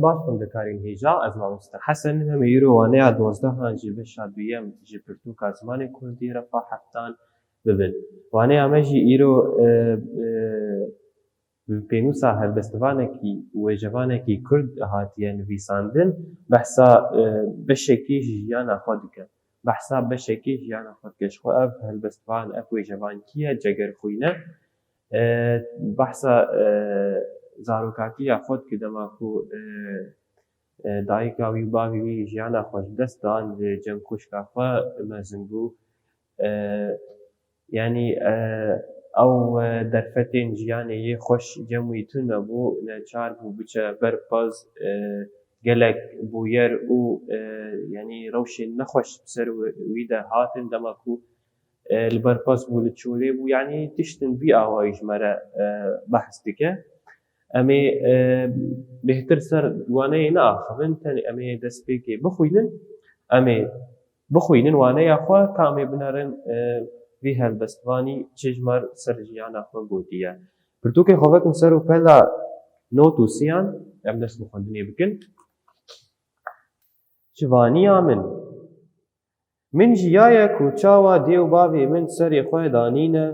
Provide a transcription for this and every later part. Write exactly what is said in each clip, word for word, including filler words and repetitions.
Baş xwendekarên hêja, ez mamoste Hesen im. Em ê îro waneya dozdehan ji beşa duyem ji pirtûka zimanê kurdî refa heftan bibin. Waneya me jî îro, e, e, bi pênûsa helbestvanekî û wêjevanekî kurd hatiye nivîsandin, behsa, e, beşekî ji jiyana xwe dike. Behsa beşekî jiyana xwe dike. Ji xwe ev helbestvan, ev wêjevan kî ye? Cegerxwîn e. E, behsa, e, zarokatiya xwe dike, dema ku, e, e, dayika wî û bavê wî jiyana xwe ji dest dan, li cem xwişka xwe mezin bû. E, Yanî, e, ew, e, derfetên jiyanê yê xweş cem wî tune bû, neçar bû biçe ber pez, e, gelek bûyer û, e, yanî rewşên nexweş bi ser wî de hatin, dema ku, e, li ber pez bû, li çolê bû, yanî tiştin vî awayî ji me re, e, behs dike. Em ê, e, bêhtir ser waneyê neaxivin, tenê em ê destpêkê bixwînin, em ê bixwînin waneya xwe, ka em ê binerin, e, vî helbestvanî çi ji me ser jiyana xwe gotiye. Pirtûkê xwe vekin ser û pela not û siyan, em dest bi xwendinê bikin. Şivaniya min. Min jiyaye ku çawa dê û bavê min serê xwe danîne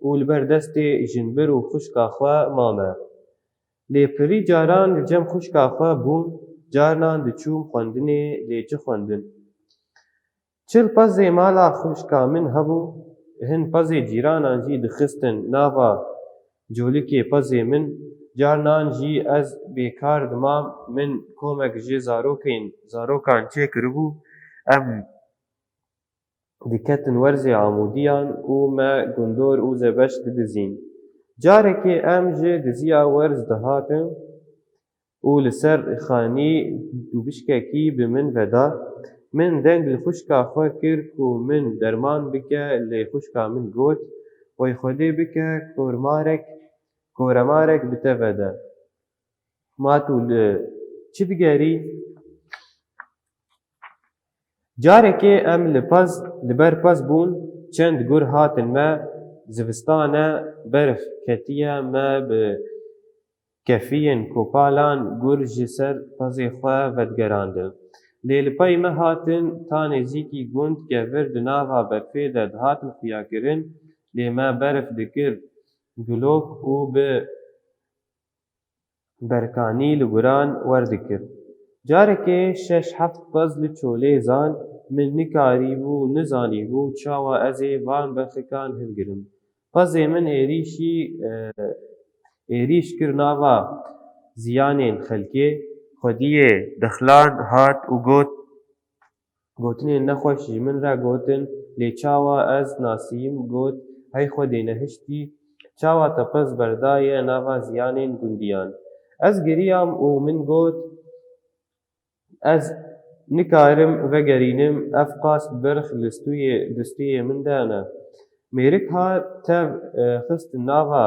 û li ber destê jinbir û xwişka xwe mame. Lê pirî caran li cem xwişka xwe bûm, carinan diçûm xwendinê, lê çi xwendin? Çil pezê mala xwişka min hebû, hin pezê cîranan jî dixistin nava colikê pezê min. Carinan jî ez bêkar dimam, min komek ji zarokên, zarokan çêkiribû, em diketin werzê amûdiyan û me gundor û zebeş didizîn. Carekê em ji diziya werz dihatin û li ser xanî dûbişkekî bi min veda. Min deng li xwişka xwe kir ku min derman bike, lê xwişka min got, Wey Xwedê bike kormarek, koremarek bi te vede. Ma tu li çi digerî? Carekê em li pez, li ber pez bûn, çend gur hatin me, zivistan e, berf ketiye, me bi kefiyên kopalan gur ji ser pezê xwe vedigerandin. Lê li pey me hatin ta nêzîkî gund, kevir di nava berfê de dihatin xuyakirin, lê me berf dikir gulok û bi berkanî li guran werdikir. Carekê şeş heft pez li çolê zan, min nikarîbû, nizanîbû çawa ez ê van berxikan hilgirim. Pezê min êrîşî, e, êrîş kir nava ziyanên xelkê, xwediyê dexlan hat û got, Gotinên nexweş ji min re gotin, lê çawa ez nasiyim got, Hey Xwedê nehiştî, çawa te pez berdaye nava ziyanên gundiyan? Ez giriyam û min got, Ez nikarim vegerînim, ev qas birx li stûyê, di stûyê min de ne. Mêrik hat tev, e, xist nava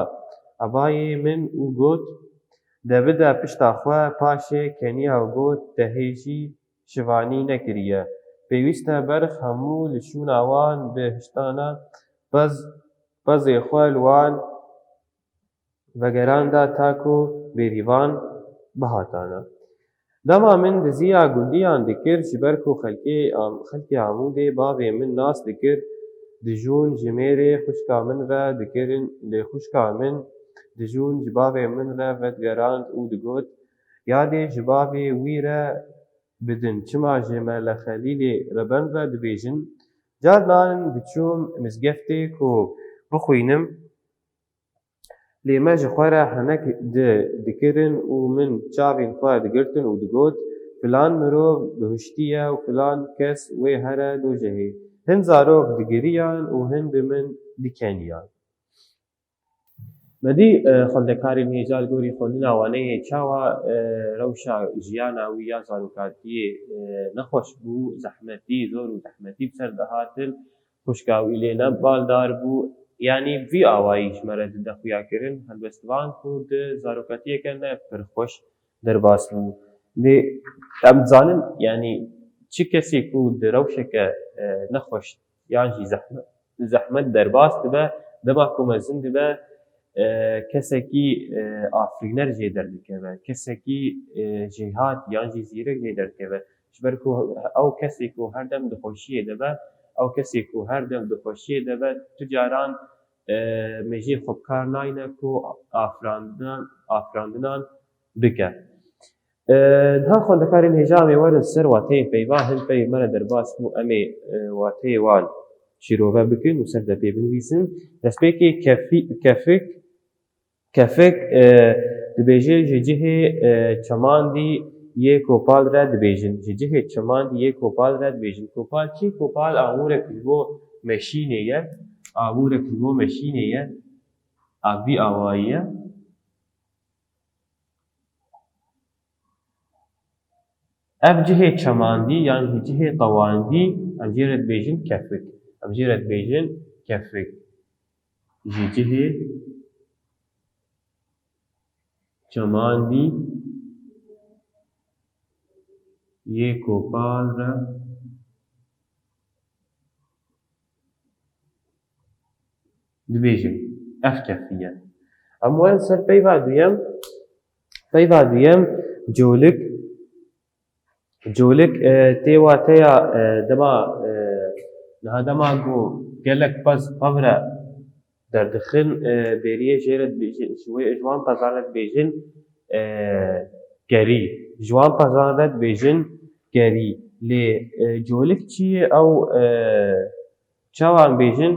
ebayê min û got, De bide pişta xwe, paşê keniya û got, Te hêjî şivanî nekiriye. Pêwîst e berx hemû li şûna wan bi hiştana pez, pezê xwe li wan vegeranda ta ku bêrîvan bihatana. Dema min diziya gundiyan dikir, ji ber ku xelkê Am-, xelkê Amûdê bavê min nas dikir, dijûn ji mêrê xwişka min re dikirin, lê xwişka min dijûn ji bavê min re vedigerand û digot, Yadê ji bavê wî re bidin, çima ji Mele Xelîlê Reben re dibêjin? Carinan diçûm mizgeftê ku bixwînim, lê me ji xwe re henek di-, dikirin û min çavên xwe digirtin û digot, Filan mirov bihuştiye û filan kes wê here dojehê. Hin zarok digiriyan û hin bi min dikeniyan. Me dî, e, xwendekarên hêja li gorî xwendina waneyê çawa, e, rewşa jiyana wî ya zarokatiyê, e, nexweş bû, zehmetî, zor û zehmetî bi ser dihatin, xwişka wî lê ne baldar bû. Yanî vî awayî ji me re dide xuyakirin, helbestvan ku di zarokatiyeke ne pir xweş derbas bû. Lê em dizanin, yanî çi kesê ku di rewşeke, e, nexweş yan jî zehmet, zehmet derbas dibe, dema ku mezin dibe, e, kesekî, e, afirîner jê derdikeve, kesekî, e, jêhat yan jî zîrek jê derdikeve. Ji ber ku ew kesê ku her dem di xweşiyê de be, ew kesê ku her dem di xweşiyê de be, tu caran, e, mêjê xwe bi kar nayne ku afirandinan, afirandinan bike. E, niha xwendekarên hêja em ê werin ser wateyên peyva, hin peyv me re derbas bû, em ê, e, wateyê wan şîrove bikin û ser de pê binivîsin. Destpêkê kefî-, kefik, kefik, e, dibêje ji cihê, e, çemandî yê Kopal re dibêjin. Ji cihê çemandî yê Kopal re dibêjin. Kopal çi? Kopal amûrek ji bo meşînê ye. Amûrek ji bo meşînê ye. A vî awayî ye. Ev cihê çemandî yan jî cihê tewandî, em jê re dibêjin kefik. Em jê re dibêjin kefik. Ji cihê çemandî yê Kopal re dibêjin. Ev kefî ye. Em werin ser peyva duyem. Peyva duyem, colik. Colik, e, tê wateya, e, dema, e, niha dema ku gelek pez pevre derdixin, e, bêriyê jê re dibêjin, ji wê, ji wan pezan re dibêjin, e, kerî. Ji wan pezan re dibêjin kerî. Lê, e, colik çi ye? Ew, e, çawa em bêjin?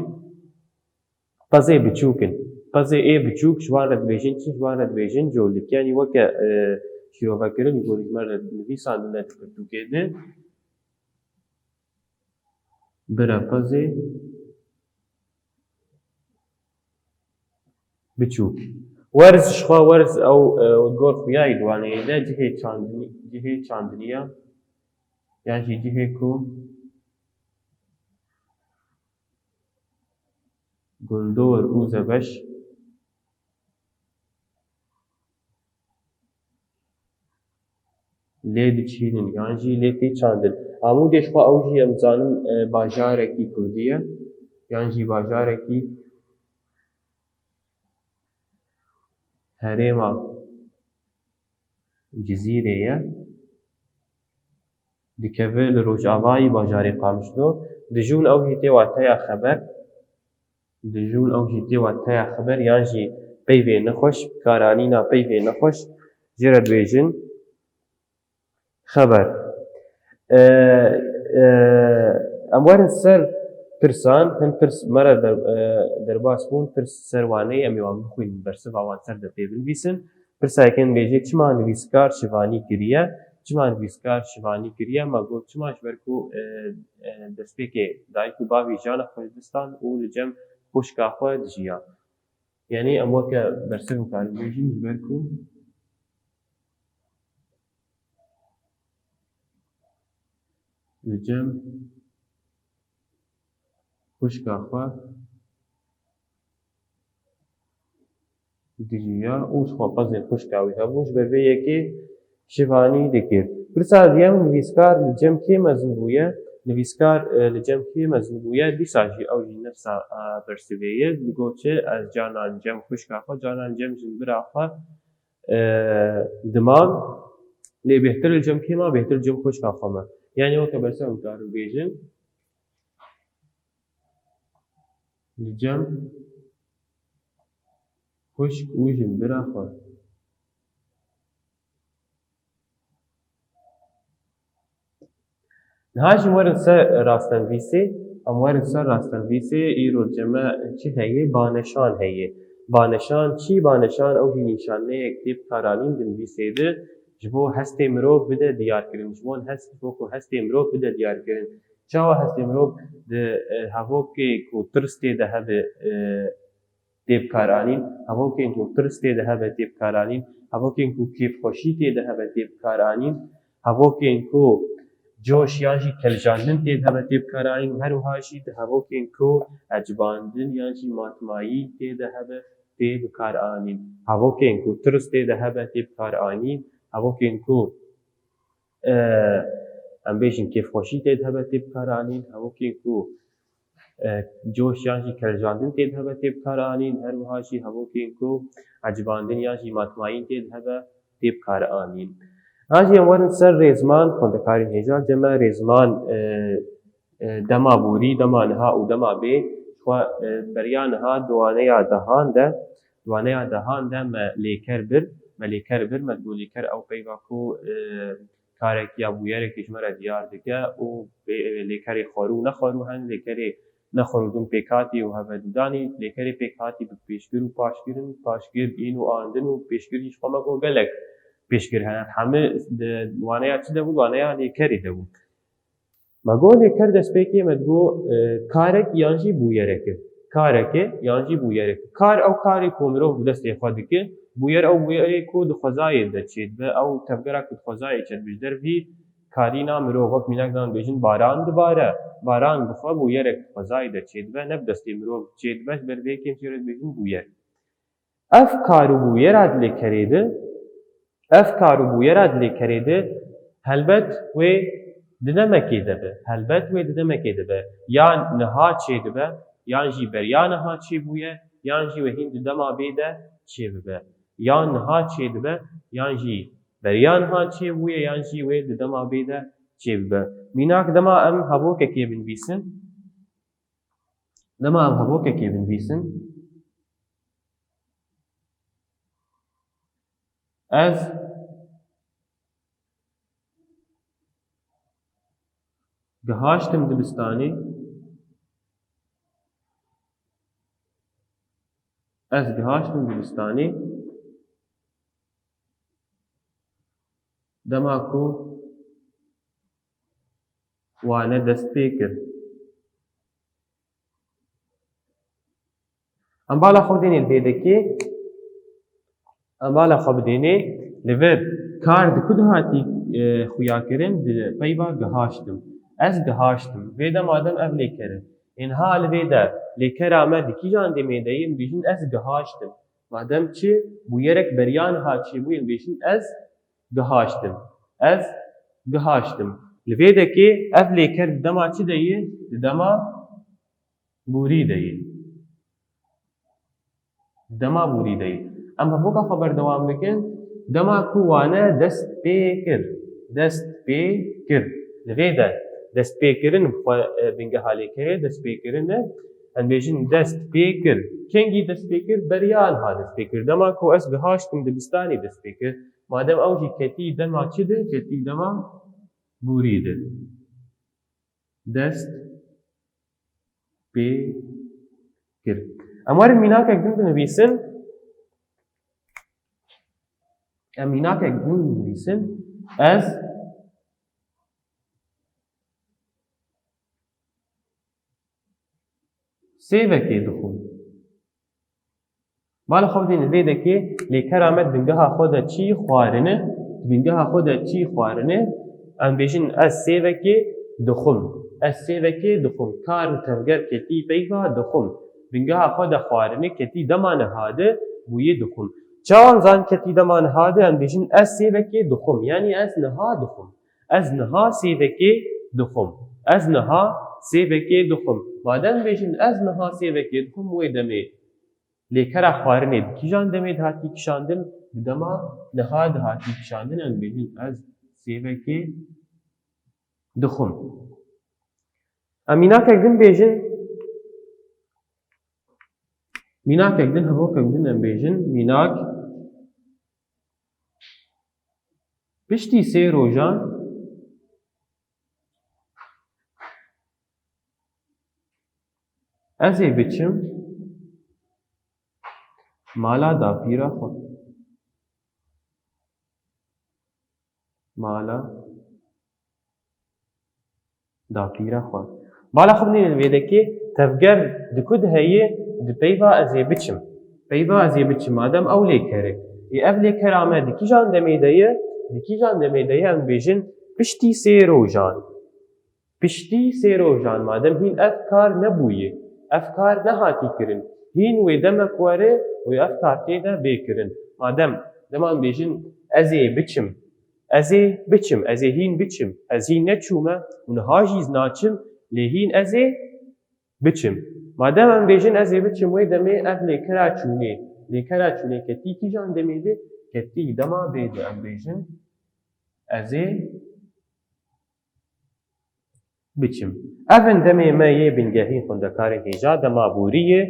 Pezê biçûk in. Pezê ê biçûk ji wan re dibêjin çi? Ji wan re dibêjin colik. Yanî weke, e, şîrovekirin ji bo ji me re nivîsandine di pirtûkê de. Bira pezê biçûk. Werz, ji xwe werz ew, e, gor xuyayî di waneyê de cihê çandinî-, cihê çandiniya yan jî cihê ku gundor û zebeş lê diçînin yan jî lê tê çandin. Amûdê ji xwe ew jî em dizanin, e, bajarekî kurdî ye yan jî bajarekî herêma Cizîrê ye. Dikeve li rojavayî bajarê Qamişlo. Dijûn ew jî tê wateya xeber. Dijûn ew jî tê wateya xeber yan jî peyvê nexweş, bikaranîna peyvê nexweş jê re dibêjin xeber. E, e, em werin ser pirsan, hin pirs me re der-, e, derbas bûn, pirs ser waneyê em ê wan bixwînin, bersiva wan ser de pê binivîsin. Pirsa yekê dibêje, çima nivîskar şivanî kiriye? Çima nivîskar şivanî kiriye? Me got, çima? Ji ber ku, e, e, destpêkê dayik û bavî jiyana xwe ji distan û li cem xwişka xwe dijiya. Yanî em weke bersiv karin bêjin, ji ber ku li cem xwişka xwe dijiya û ji xwe pezên xwişka wî hebûn, ji ber vê yekê şivanî dikir. Pirsa duyem, nivîskar li cem kê mezin bûye? Nivîskar, e, li cem kê mezin bûye? Dîsa jî ew jî nefsa, e, bersivê ye. Digot çi? Ez carnan cem xwişka xwe, carnan cem jinbira xwe, e, dimam. Lê bêhtir li cem kê ma? Bêhtir li cem xwişka xwe me. Yanî weke bersiv em karin bêjin. Li cem xwişk û jinbira xwe. Niha jî werin ser rastnivîsê, em werin ser rastnivîsê, îro ceme çi heye? Baneşan heye. Baneşan çi? Baneşan ew jî nîşaneyek tê bikaranîn di nivîsê de ji bo hestê mirov bide diyarkirin, ji bo hest, ji bo ku hestê mirov bide diyarkirin. Çawa hestê mirov di, e, hevokê ku tirs tê de hebe, e, tê bikaranîn, hevokên ku tirs tê de hebe tê bikaranîn, hevokên ku kêfxweşî tê de hebe tê bikaranîn, hevokên ku coş yan jî keljandin tê de hebe tê bikaranîn û her wiha jî di hevokên ku ecibandin yan jî matmayî tê de hebe tê bikaranîn. Hevokên ku tirs tê de hebe tê bikaranîn, hevokên ku, e, em bêjin kêfxweşî tê de hebe tê bikaranîn, hevokên ku e, coş yan jî kercandin tê di hebe tê bi kar anîn, her wiha jî hevokên ku ecibandin yan jî matmayîn tê di hebe tê bi kar anîn. Ha jî em werin ser rêzman, xwendekarên hêja, cem e rêzman, e, e, dema borî, dema niha û dema bê, xwe, e, beriya niha di waneya dehan de, di waneya dehan de me lêker bir, me lêker bir, me digot lêker ew peyva ku, e, karek ya bûyerekê ji me re diyar dike û bê-, lêkerê xwerû û nexwerû hene, lêkerê nexwerû din pêkhatî û hevedûdanî, lêkerê pêkhatî bi pêşgir û paşgir in, paşgir, bîn û andin û pêşgir jî ji xwe me got gelek pêşgir hene. Hemî di waneya çi de bû? Waneya lêkerê de bû. Me got lêker destpêkê me digot, e, karek yan jî bûyerek e. Karek e yan jî bûyerek e. Kar ew karê ku mirov bi destê xwe dike. Bûyer ew bûyerê ku di xwezayê de çêdibe. Ew tevgera ku di xwezayê çêdibe ji dervî karîna mirov. Wek mînak dan bêjin baran dibare. Baran bi xwe bûyerek di xwezayê de çêdibe. Ne bi destê mirov çêdibe. Ji ber vê yekê em jê re dibêjin bûyer. Ev kar û bûyera di lêkerê de, ev kar û bûyera di lêkerê de, helbet wê di demekê de be. Helbet wê di demekê de be. Yan niha çêdibe, yan jî beriya niha çêbûye, yan jî wê hîn di dema bê de çêbibe. Yan niha çêdibe, yan jî beriya niha çêbûye, yan jî wê di dema bê de çêbibe. Mînak dema em hevokekê binivîsin. Dema em hevokekê binivîsin. Ez gihaştim dibistanê. Ez gihaştim dibistanê. Dema ku wane dest pê kir. Em bala xwe bidênê li vê dekê, em bala xwe bidênê li vir kar di ku dihatî, e, xuyakirin, di peyva gihaştim. Ez gihaştim. Vê de madem ev lêker e. Ê niha li vê de lêkera me di kîjan demê de ye, em bêjin ez gihaştim. Madem çi bûyerek beriya niha çêbûye, em bêjin ez gihaştim. Ez gihaştim. Li vê dekê ev lêker di dema çi de ye? Di dema borî de ye. Di dema borî de ye. Em hevoka xwe berdewam bikin. Dema ku wane dest pê kir. Dest pê kir. Li vê de destpêkirin bi xwe, e, bingeha lêkerê destpêkirin e. Em bêjin dest pê kir. Kengî dest pê kir? Beriya niha dest pê kir. Dema ku ez gihaştim dibistanê dest pê kir. Madem ew jî ketî dema çi de? Ketî dema borî de. Dest pê kir. Em werin mînakek din binivîsin. Em mînakek din binivîsin. Ez sêvekê dixwim. Bala xwe bidînin vê dekê lêkera me di bingeha xwe de çi xwarine, di bingeha xwe de çi xwarine, em bêjin ez sêvekê dixwim. Ez sêvekê dixwim. Kar û tevger ketî peyva dixwim. Bingeha xwe de xwarine ketî dema niha de bûyî dixwim. Çawan zan ketî dema niha de em bêjin ez sêvekê dixwim. Yanî ez niha dixwim. Ez niha sêvekê dixwim. Ez niha sêvekê dixwim. Madem bêjin ez niha sêvekê dixwim, wê demê lêkera xwarinê di kîjan demê dihatî kişandin? Di dema niha dihatî kişandin, em bêjin ez sêvekê dixwim. Em mînakek din bêjin, mînakek din, hevokek din em bêjin, mînak, piştî sê rojan ez ê biçim mala dapîra xwe. Mala dapîra xwe. Bala xwe binêrin vê dekê tevger di ku de heye, di peyva ez ê biçim. Peyva ez ê biçim, madem ew lêker e. Ê ev lêkera me di kîjan demê de ye? Di kîjan demê de ye? Em bêjin piştî sê rojan. Piştî sê rojan, madem hîn ev kar nebûye, ev kar nehatî kirin, hîn wê demek were û ev kar tê de bê kirin. Madem dema em bêjin ez ê biçim, ez ê biçim, ez ê hîn biçim, ez hîn neçûme û niha jî ez naçim, lê hîn ez ê Biçim. Madem em bêjin ez ê biçim, wê demê ev lêkera çûnê. Lêkera çûnê ketî kîjan demê de? Ketî dema bê de em bêjin ez ê biçim. Ev in demê me yê bingehî xwendekarên hêja dema borî ye,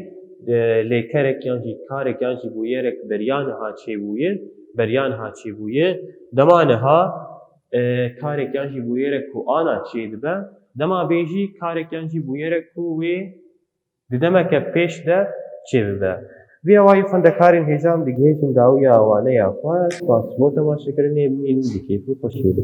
e, lêkerek yan jî karek yan jî bûyerek beriya niha çêbûye, beriya niha çêbûye. Dema niha, e, karek yan jî bûyerek ku ana çêdibe, dema bê jî karek yan jî bûyerek ku wê di demeke pêş de çêbibe. Vî awayî xwendekarên hêja em digihêjin dawiya waneya xwe. Spas bo temaşekirinê, bimînin di kêf û xweşiyê de.